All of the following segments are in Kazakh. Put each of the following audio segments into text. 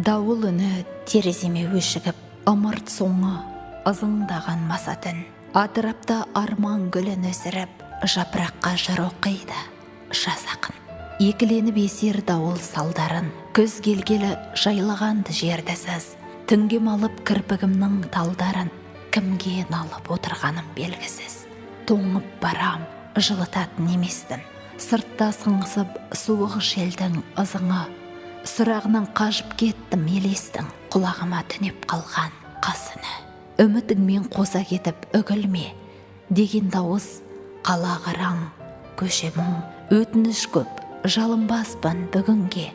Дауыл үні тереземе өшігіп, ымырт соңы ызыңдаған маса түн. Атырапта арман гүлін өсіріп, жапыраққа жыр оқиды жас ақын. Екіленіп есер дауыл салдарын, күз келгелі жайлаған-ды жерді сіз. Түнге малып кірпігімнің талдарын, кімге налып отырғаным белгісіз. Тоңып барам, жылытатын еместін. Сыртта сыңсып суық желдің ызыңы. Сұрағынан қажып кеттім елестің, құлағыма түнеп қалған қыз үні. Үмітіңмен қоса кетіп үгілме, деген дауыс қала қараң, көше мұң. Өтініш көп, жалынбаспын бүгінге,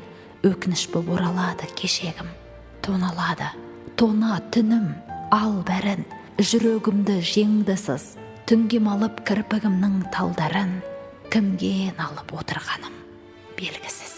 өкініш боп оралады кешегім. Тоналады, тона түнім, ал бәрін, жүрегімді жеңді сыз. Түнге малып кірпігімнің талдарын, кімге налып отырғаным белгісіз.